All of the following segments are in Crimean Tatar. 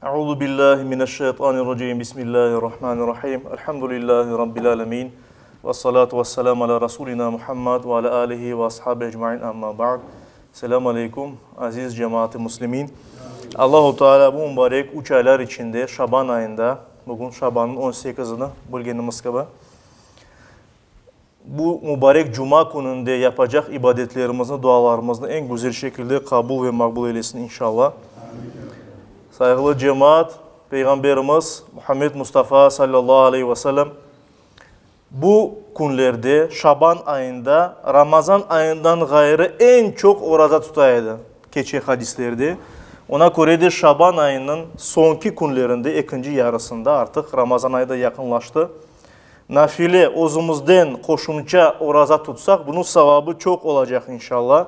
Euzu billahi mineşşeytanirracim. Bismillahirrahmanirrahim. Elhamdülillahi rabbil alamin. Ve salatu vesselamu ala rasulina Muhammed ve ala alihi ve ashabi ecmain. Amma ba'd. Selam aleykum, aziz cemaat-i muslimin. Allahu Teala bu mübarek üç aylar içinde Şaban ayında, bugün Şabannıñ on sekizini bilgenimiz kibi, Bu mübarek cuma kününde yapacaq ibadetlerimizni, dualarımıznı eñ güzel şekilde qabul ve maqbul eylesin, inşallah. Sayğılı cemaat, Peyğamberimiz Muhammed Mustafa sallallahu aleyhi ve sellem bu künlerde, Şaban ayında, Ramazan ayından ğayrı eñ çoq oraza tuta edi, keçe hadislerde. Ona köre de Şaban ayınıñ soñki künlerinde, ekinci yarısında, artıq Ramazan ayı da yaqınlaştı, Nafile, özümizden qoşumça oraza tutsaq, bunıñ savabı çoq olacaq, inşalla.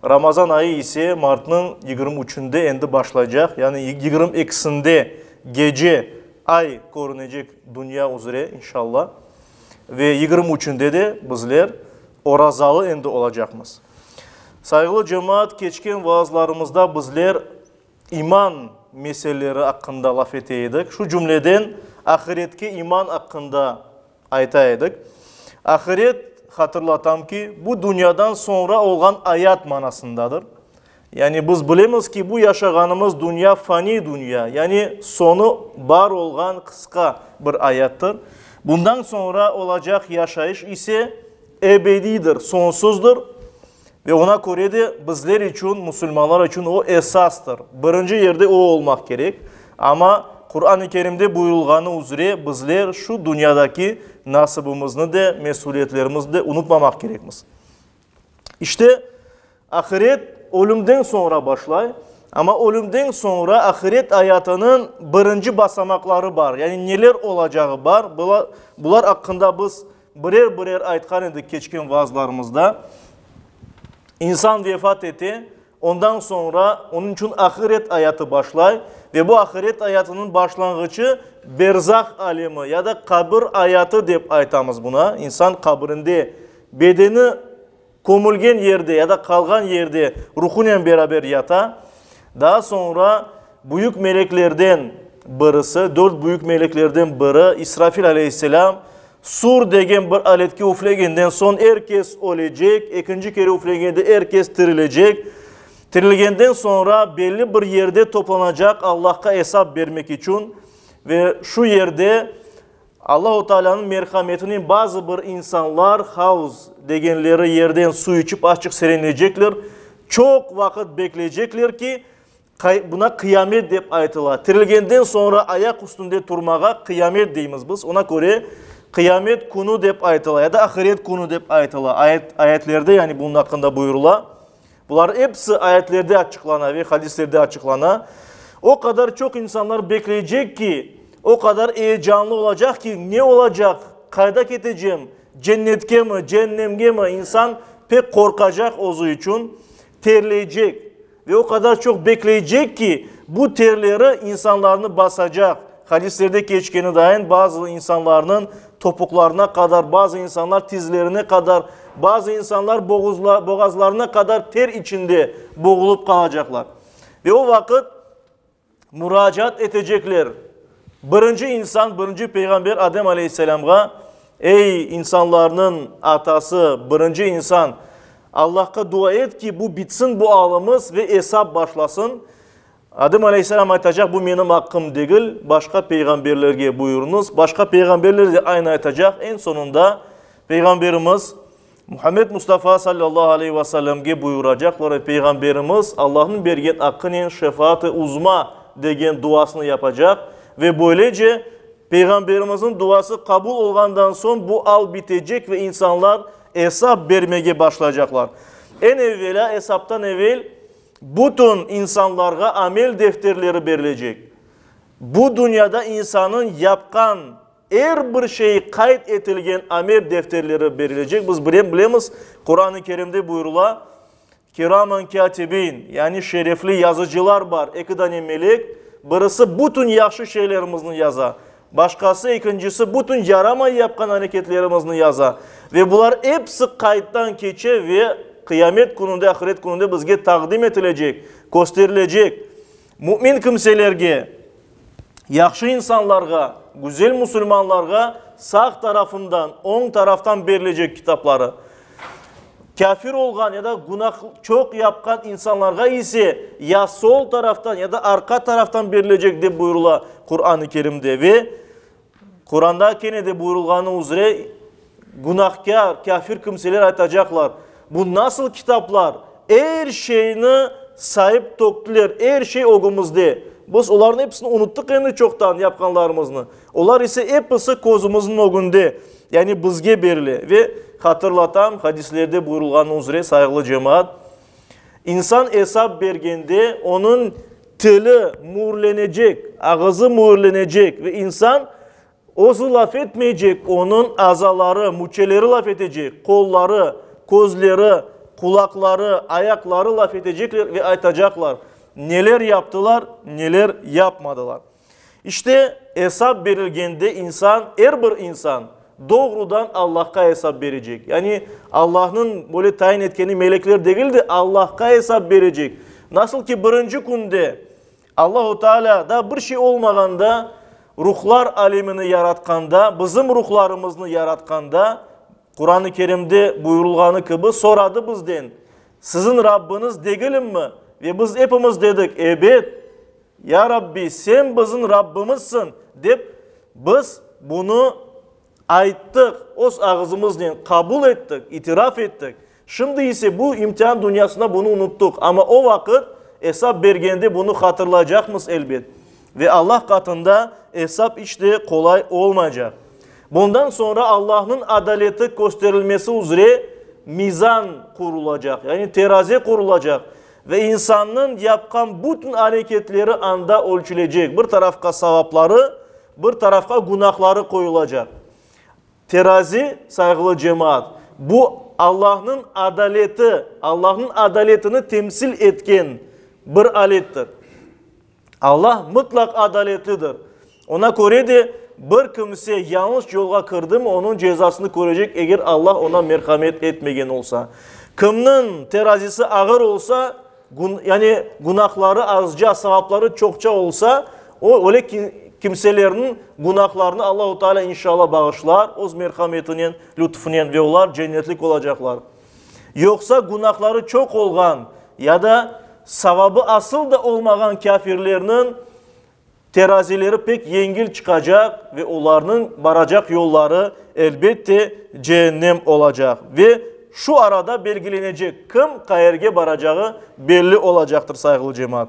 Ramazan ayı ise martnıñ 23-ünde endi başlaycaq, yani 22-sinde gece ay körünecek dünya üzre, inşalla. Ve 23-ünde de bizler orazalı endi olacaqmız. Sayğılı cemaat, keçken vaazlarımızda bizler iman meseleleri aqqında laf ete edik, şu cümleden ahiretke iman aqqında ayta edik. Ahiret, hatırlatam ki, bu dünyadan soñra olğan ayat manasındadır. Yani biz bilemiz ki, bu yaşağanımız dünya faniy dünya, yani soñu bar olğan qısqa bir ayattır. Bundan soñra olacaq yaşayış ise ebediydir, soñsuzdır. Ve oña köre de bizler içün, musulmanlar içün o esastır. Birinci yerde o olmaq kerek. Amma Quran-ı Kerimde buyurılğanı üzre bizler şu dünyadaki nasibimizni de, mesüliyetlerimizni de unutmamaq kerekmiz. İşte, ahiret ölümden soñra başlay. Amma ölümden soñra ahiret ayatınıñ birinci basamaqları bar, yani neler olacağı bar. Bular aqqında biz Birer-birer aytqan edik keçken vaazlarımızda, insan vefat ete, ondan soñra onıñ içün ahiret ayatı başlay ve bu ahiret ayatınıñ başlanğıçı berzah alemi ya da qabir ayatı dep aytamız buna. İnsan qabirinde bedeni kömülgen yerde ya da qalğan yerde ruhunen beraber yata. Daa soñra büyük meleklerden birisi, dört büyük meleklerden biri, İsrafil aleyhisselâm, sur degen bir aletke üflegenden soñ er kes ölecek, ekinci kere üflegende er kes tirilecek. Tirilgenden soñra belli bir yerde toplanacaq Allahqa esap bermek içün ve şu yerde Allahu Taalânıñ merhametinen bazı bir insanlar havz degenleri yerden suv içip azçıq serenleycekler, çoq vaqıt bekleycekler ki, buna qıyamet dep aytıla. Tirilgenden soñra ayaq üstünde turmağa qıyamet deymiz biz. Ona köre qıyamet künü dep aytıla ya da ahiret künü dep aytıla. Ayet, ayetlerde yani bunıñ aqqında buyurıla. Bular episi ayetlerde açıqlana ve hadislerde açıqlana. O qadar çoq insanlar bekleycek ki, o qadar eyecanlı olacaq ki, ne olacaq, qayda ketecem, cennetkemi, ceennemgemi, insan pek qorqacaq özü içün, terleycek ve o qadar çoq bekleycek ki, bu terleri insanlarnı basacaq. Hadislerde keçkeni dayın, bazı insanlarnıñ topuqlarına qadar, bazı insanlar tizlerine qadar, bazı insanlar boğazlarına qadar ter içinde boğulıp qalacaqlar. Ve o vaqıt muracaat etecekler birinci insan, birinci peyğamber Adem aleyhisselâmğa, Ey, insanlarnıñ atası, birinci insan, Allahqa dua et ki, bu bitsin bu alımız ve esap başlasın. Adem aleyhisselâm aytacaq, bu menim aqqım degil, başqa peyğamberlerge buyurıñız. Başqa peyğamberler de aynı aytacaq. Eñ soñunda Peyğamberimiz Muhammed Mustafa sallallahu aleyhi ve sellemge buyuracaqlar ve Peyğamberimiz Allahnıñ bergen aqqınen şefaat-ı uzma degen duasını yapacaq ve böylece Peyğamberimizniñ duası qabul olğandan soñ bu al bitecek ve insanlar esap bermege başlaycaqlar. Eñ evvelâ esaptan evel Bütün insanlarğa amel defterleri berilecek. Bu dünyada insanıñ yapqan er bir şeyi qayd etilgen amel defterleri berilecek. Biz bilemiz, Quran-ı Kerimde buyurıla, Kiraman kâtibin, yani şerefli yazıcılar bar, eki dane melek, birisi bütün yahşı şeylerimizni yaza, başqası, ekincisi, bütün yaramay yapqan areketlerimizni yaza. Ve bular episi qayddan keçe ve qıyamet kününde, ahiret kününde bizge taqdim etilecek, kösterilecek. Mümin kimselerge. Yahşı insanlarğa, güzel musulmanlarğa sağ tarafından, oñ taraftan berilecek kitapları. Kâfir olğan ya da günah çoq yapqan insanlarğa ise ya sol taraftan, ya da arqa taraftan berilecek, dep buyurıla Quran-ı Kerimde. Ve Quranda kene de buyurılğanı üzre, günahkâr, kâfir kimseler aytacaqlar, Bu nasıl kitaplar? Er şeyni sayıp töktüler, er şey ögümizde. Biz olarnıñ episini unuttıq endi çoqtan, yapqanlarımıznı. Olar ise episi közümizniñ ögünde, yani bizge berile. Ve hatırlatam, hadislerde buyurılğanı üzre, sayğılı cemaat, İnsan esap bergende, onıñ tili müürlenecek, ağızı müürlenecek ve insan özü laf etmeycek, onıñ azaları, müçeleri laf etecek, qolları, közleri, qulaqları, ayaqları laf etecekler ve aytacaqlar, neler yaptılar, neler yapmadılar. İşte, esap berilgende insan, er bir insan, doğrudan Allahqa esap berecek. Yani, Allahnıñ böyle tayin etkeni melekler degil de, Allahqa esap berecek. Nasıl ki, birinci künde Allahu Teala daa bir şey olmağanda ruhlar alemini yaratqanda, bizim ruhlarımıznı yaratqanda, Quran-ı Kerimde buyurılğanı kibi, soradı bizden, Siziñ Rabbıñız degilimmi? Ve biz epimiz dedik, Ebet! Ya Rabbi, Sen bizim Rabbimizsiñ, dep, biz bunı ayttıq, öz ağızımıznen qabul ettik, itiraf ettik. Şimdi ise bu imtian dünyasında bunı unuttıq, amma o vaqıt esap bergende bunı hatırlaycaqmız, elbet. Ve Allah qatında esap iç de qolay olmaycaq. Bundan soñra Allahnıñ adaleti kösterilmesi üzre mizan qurulacaq, yani teraze qurulacaq. Ve insannıñ yapqan bütün areketleri anda ölçülecek, bir tarafqa savapları, bir tarafqa günahları qoyulacaq. Terazi, sayğılı cemaat, bu Allahnıñ adaleti, Allahnıñ adaletini temsil etken bir alettir. Allah mıtlaq adaletlidir. Ona köre de, bir kimse yañlış yolğa kirdimi, onıñ cezasını körecek, eger Allah ona merhamet etmegen olsa. Kimniñ terazisi ağır olsa, yani günahları azca, savapları çoqça olsa, o, öyle kimselerniñ günahlarını Allahu Teala inşallah bağışlar, öz merhametinen, lütfünen ve olar cennetlik olacaqlar. Yoqsa günahları çoq olğan ya da savabı asıl da olmağan kâfirlerniñ terazileri pek yengil çıqacaq ve olarnıñ baracaq yolları, elbette, ceennem olacaq. Ve şu arada belgilenecek, kim qayerge baracağı belli olacaqtır, sayğılı cemaat.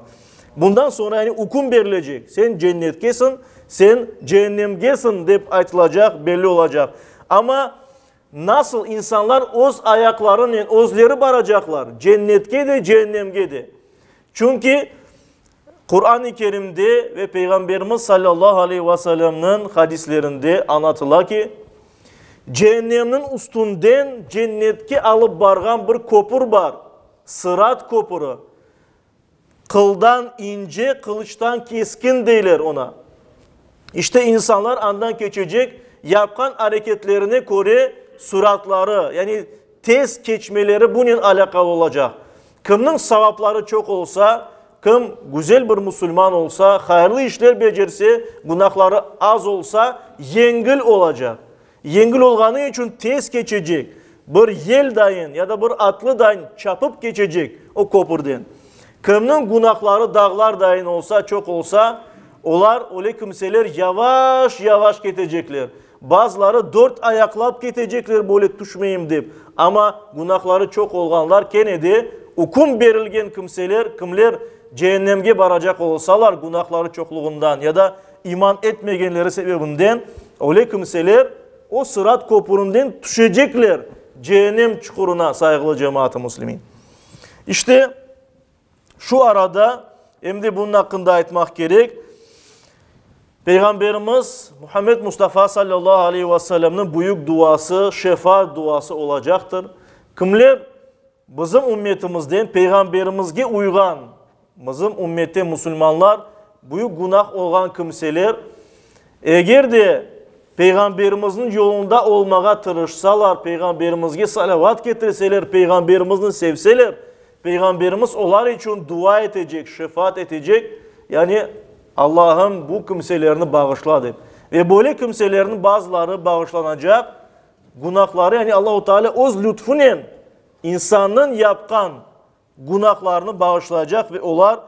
Bundan soñra, yani üküm berilecek, sen cennetkesiñ, sen ceennemgesiñ, dep aytılacaq, belli olacaq. Amma Nasıl insanlar öz ayaqlarınen özleri baracaqlar, cennetke de, ceennemge de? Çünki Quran-ı Kerimde ve Peyğamberimiz sallallahu aleyhi ve sellemniñ hadislerinde añlatıla ki, ceennemniñ üstünden cennetke alıp barğan bir köpür bar, Sırat köpüri. Qıldan ince, qılıçtan keskin deyler ona. İşte insanlar andan keçecek, yapqan areketlerine köre suratları, yani tez keçmeleri bunen alâqalı olacaq. Kimniñ savapları çoq olsa, kim güzel bir musulman olsa, hayırlı işler becerse, günahları az olsa, yengil olacaq. Yengil olğanı içün tez keçecek, bir yel dayın ya da bir atlı dayın çapıp keçecek o köpürden. Kimniñ günahları dağlar dayın olsa, çoq olsa, olar, öyle kimseler yavaş-yavaş ketecekler. Bazıları dört ayaqlap ketecekler böyle tüşmeyim dep. Amma günahları çoq olğanlar kene de üküm berilgen kimseler, kimler ceennemge baracaq olsalar günahları çoqluğından ya da İman etmegenleri sebebinden öyle kimseler o Sırat köpürinden tüşecekler ceennem çuqurına, sayğılı cemaat-ı müslimin. İşte, şu arada, em de bunıñ aqqında aytmaq kerek, Peyğamberimiz Muhammed Mustafa sallallahu aleyhi ve sellemniñ büyük duası, şefaat duası olacaqtır. Kimler Bizim ümmetimizden Peyğamberimizge uyğan, bizim ümmette musulmanlar, büyük günah olğan kimseler, eger de Peyğamberimizniñ yolunda olmağa tırışsalar, Peyğamberimizge salâvat ketirseler, Peyğamberimizni sevseler, Peyğamberimiz olar içün dua etecek, şefaat etecek, yani. Allahım, bu kimselerni bağışla, dep. Ve böyle kimselerniñ bazıları bağışlanacaq, günahları, yani Allahu Teala öz lütfunen insannıñ yapqan günahlarını bağışlaycaq ve olar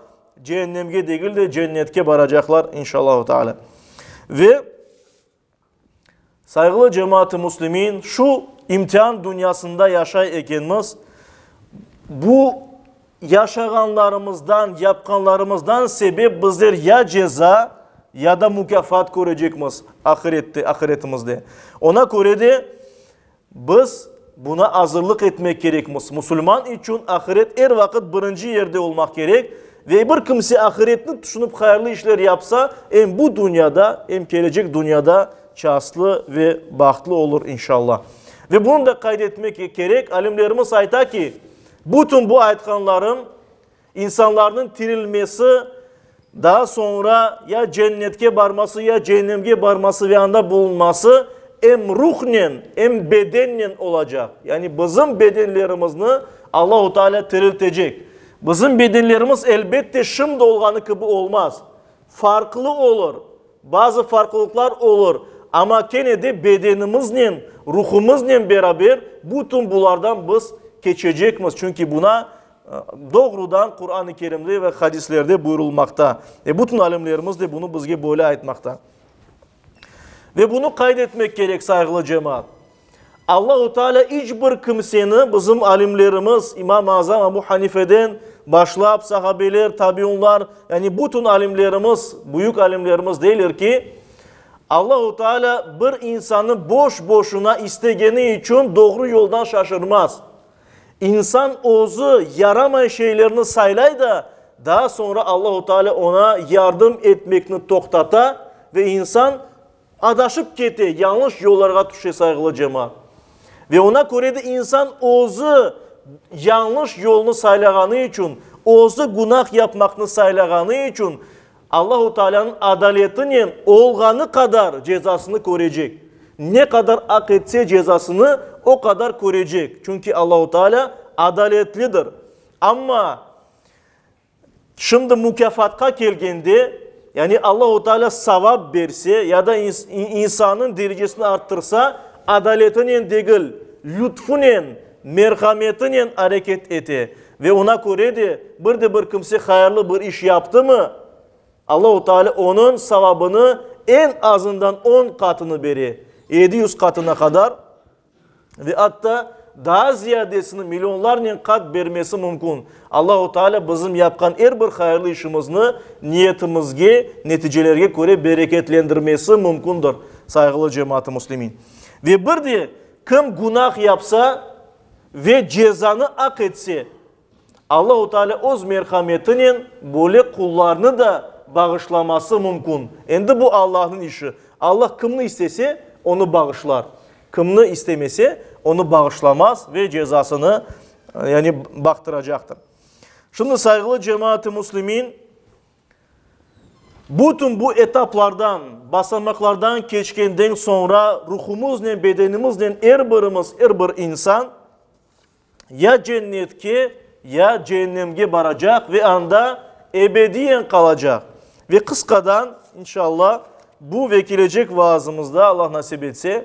cehennemge degil de cennetke baracaqlar, inşallahu Teala. Ve Sayğılı cemaat-ı müslimin, şu imtian dünyasında yaşay ekenmiz, bu yaşağanlarımızdan, yapqanlarımızdan sebep bizler ya ceza, ya da mukâfat körecekmiz ahirette, ahiretimizde. Ona köre de biz buna azırlıq etmek kerekmiz. Musulman içün ahiret er vaqıt birinci yerde olmaq kerek ve bir kimse ahiretni tüşünip hayırlı işler yapsa, em bu dünyada, em kelecek dünyada çastlı ve bahtlı olur, inşallah. Ve bunı da qayd etmek kerek, alimlerimiz ayta ki, bütün bu aytqanlarım İnsanlarnıñ tirilmesi, daa soñra ya cennetke barması, ya ceennemge barması ve anda bulunması em ruhnen, em bedennen olacaq. Yani bizim bedenlerimizni Allahu Teala tiriltecek. Bizim bedenlerimiz elbette şimdi olğanı kibi olmaz. Farqlı olur, bazı farqlılıqlar olur, amma kene de bedenimiznen, ruhumıznen beraber bütün bulardan biz keçecekmiz, çünki buna Doğrudan Quran-ı Kerimde ve hadislerde buyurılmaqta. Ve bütün alimlerimiz de bunı bizge böyle aytmaqta. Ve bunı qayd etmek kerek, sayğılı cemaat. Allahu Teala iç bir kimseni bizim alimlerimiz, İmam-ı Azam Abu Hanifeden başlap, sahabeler, tabiunlar, yani bütün alimlerimiz, büyük alimlerimiz deyler ki, Allahu Teala bir insanı boş-boşuna istegeni içün doğru yoldan şaşırmaz. İnsan özü yaramay şeylerni saylay da, daa soñra Allahu Teala oña yardım etmekni toqtata ve insan adaşıp kete, yañlış yollarğa tüşe, sayğılı cemaat. Ve oña köre de insan özü yañlış yolnı saylağanı içün, özü günah yapmaqnı saylağanı içün Allahu Teala'nıñ adaletinen olğanı qadar cezasını körecek. Ne qadar aq etse cezasını, o qadar körecek. Çünki Allahu Teala adaletlidir. Amma şimdi mukâfatqa kelgende, yani Allahu Teala savap berse ya da insannıñ derecesini arttırsa, adaletinen degil, lütfunen, merhametinen areket ete. Ve oña köre de, bir de bir kimse hayırlı bir iş yaptımı, Allahu Teala onıñ savabını eñ azından on qatını bere, 700 qatına qadar ve atta daa ziyadesini millionlarnen qat bermesi mümkün. Allahu Teala bizim yapqan er bir hayırlı işimizni niyetimizge, neticelerge köre bereketlendirmesi mümkündür, sayğılı cemaat-ı müslimin. Ve bir de kim günah yapsa, Ve cezanı aq etse, Allahu Teala öz merhametinen böyle qullarnı da bağışlaması mümkün. Endi bu Allahnıñ işi. Allah kimni istese, onı bağışlar. Kimni istemese, onı bağışlamaz ve cezasını, yani baqtıracaqtır. Şimdi, sayğılı cemaat-ı müslimin, Bütün bu etaplardan, basamaqlardan keçkenden soñra ruhumıznen, bedenimiznen er birimiz, er bir insan ya cennetke, ya ceennemge baracaq ve anda ebediyen qalacaq. Ve qısqadan, inşallah, bu ve kelecek vaazımızda, Allah nasip etse,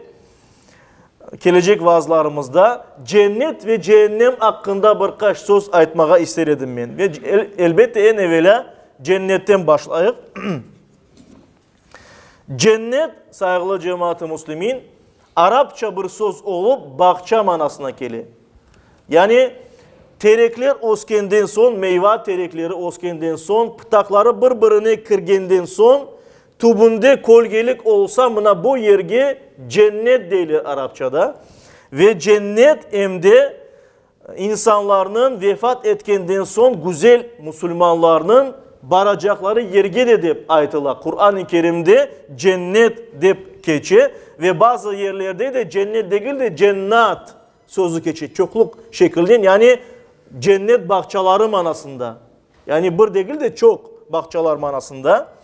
Kelecek vaazlarımızda cennet ve ceennem aqqında bir qaç söz aytmağa ister edim men. Ve elbette eñ evelâ cennetten başlayıq. Cennet, sayğılı cemaat-ı müslimin, arapça bir söz olıp, bağça manasına kele. Yani terekler öskenden soñ, meyva terekleri öskenden soñ, pıtaqları bir-birine kirgenden soñ, Tübünde kölgelik olsa, mına bu yerge cennet deyler arapçada. Ve cennet em de insanlarnıñ vefat etkenden soñ güzel musulmanlarnıñ baracaqları yerge de dep aytıla. Quran-ı Kerimde cennet dep keçe ve bazı yerlerde de cennet degil de cennat sözü keçe çoqluq şekilden, yani cennet bağçaları manasında. Yani bir degil de çoq bağçalar manasında.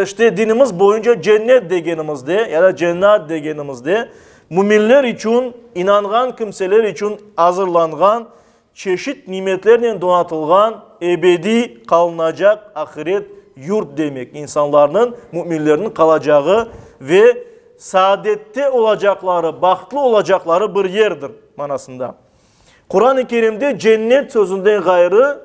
İşte dinimiz boyunca cennet degenimizde ya da cennat degenimizde müminler içün, inanğan kimseler içün azırlanğan çeşit nimetlernen donatılğan ebediy qalınacaq ahiret yurt demek, insanlarnıñ, müminlerniñ qalacağı ve saadette olacaqları, bahtlı olacaqları bir yerdir manasında. Quran-ı Kerimde cennet sözünden ğayrı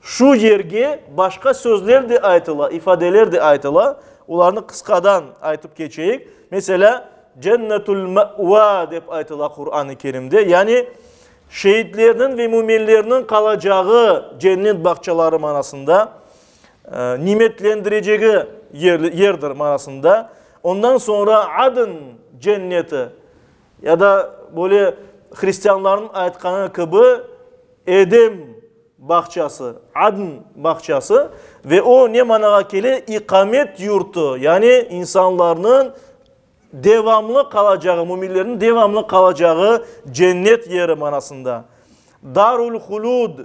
şu yerge başqa sözler de aytıla, ifadeler de aytıla. Olarnı qısqadan aytıp keçeyik. Meselâ, Cennetül Ma'va dep aytıla Quran-ı Kerimde, yani şeitlerniñ ve müminlerniñ qalacağı cennet bağçaları manasında, nimetlendirecegi yerdir manasında. Ondan soñra Adn cenneti ya da böyle hristianlarnıñ aytqanı kibi Edem bağçası, Adn bağçası ve o ne manağa kele? İqamet yurtu, yani insanlarnıñ devamlı qalacağı, müminlerniñ devamlı qalacağı cennet yeri manasında. Darul Hulud,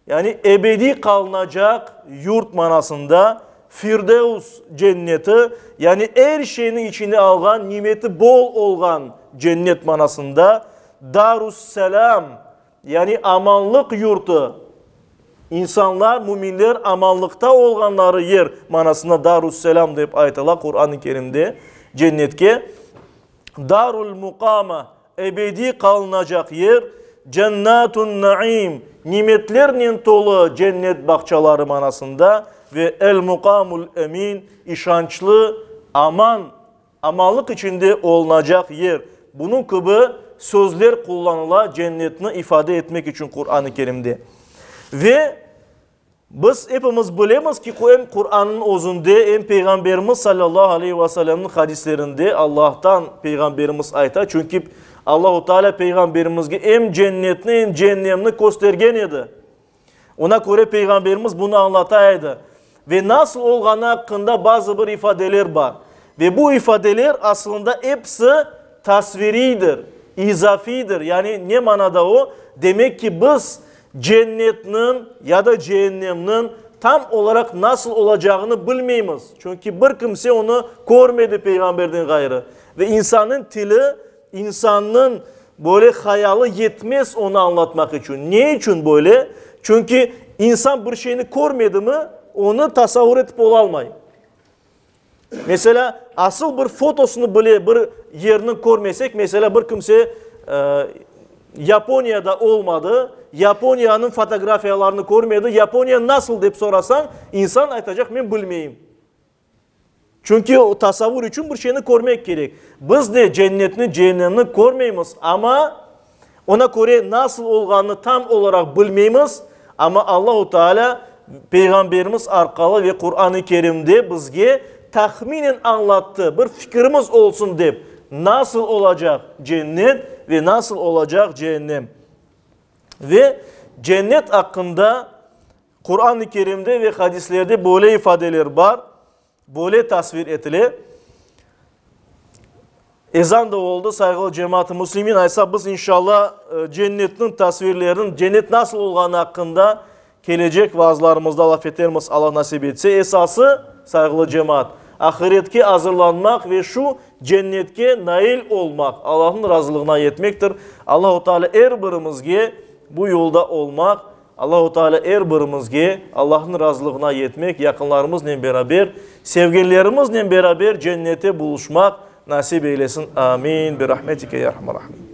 yani ebediy qalınacaq yurt manasında, Firdevs cenneti, yani er şeyni içine alğan, nimeti bol olğan cennet manasında, Darus-Selâm, Yani amanlıq yurtu, insanlar, müminler amanlıqta olğanları yer manasında Darus-Selâm dep aytıla Quran-ı Kerimde cennetke. Darul-Muqama, ebediy qalınacaq yer, Cennatun-Naim, nimetlernen tolu cennet bağçaları manasında ve El-Muqamul-Emin, işançlı, aman Amanlıq içinde olunacaq yer. Bunıñ kibi sözler qullanıla cennetni ifade etmek içün Quran-ı Kerimde. Ve biz epimiz bilemiz ki, em Qurannıñ özünde, em Peyğamberimiz salâllahu aleyhi ve sellemniñ hadislerinde Allahtan Peyğamberimiz ayta, çünki Allahu Teala Peyğamberimizge em cennetni, em ceennemni köstergen edi. Ona köre Peyğamberimiz bunı añlata edi. Ve nasıl olğanı aqqında bazı bir ifadeler bar. Ve bu ifadeler aslında episi tasviriydir, izafiydir. Yani ne manada o? Demek ki, biz cennetniñ ya da ceennemniñ tam olaraq nasıl olacağını bilmeymiz. Çünki bir kimse onı körmedi Peyğamberden ğayrı. Ve insannıñ tili, insannıñ Böyle hayalı yetmez onı añlatmaq içün. Ne içün böyle? Çünki insan bir şeyni körmedimi, onı tasavur etip olalmay. Meselâ, asıl bir fotosını bile bir yerniñ körmesek, meselâ, bir kimse Yaponiyada olmadı, Yaponiyanıñ fotografiyalarını körmedi, Yaponiya nasıl dep sorasañ, insan aytacaq, men bilmeyim. Çünki tasavur içün bir şeyni körmek kerek. Biz de cennetni, ceennemni körmeymiz, amma ona köre nasıl olğanını tam olaraq bilmeymiz, amma Allahu Teala Peyğamberimiz arqalı ve Quran-ı Kerimde bizge tahminen añlattı, bir fikirimiz olsun dep, nasıl olacaq cennet ve nasıl olacaq ceennem. Ve cennet aqqında Quran-ı Kerimde ve hadislerde böyle ifadeler bar, böyle tasvir etile. Ezan da oldı, sayğılı cemaat-ı müslimin, aysa biz inşallah cennetniñ tasvirlerini, cennet nasıl olğanı aqqında kelecek vaazlarımızda laf etermiz, Allah nasip etse. Esası, sayğılı cemaat, ahiretke azırlanmaq ve şu cennetke nail olmaq, Allahnıñ razılığına yetmektir. Allahu Teala er birimizge bu yolda olmaq, Allahu Teala er birimizge Allahnıñ razılığına yetmek, yaqınlarımıznen beraber, sevgenlerimiznen beraber cennette buluşmaq nasip eylesin. Amin. Bi rahmetike ya erhamer rahimin.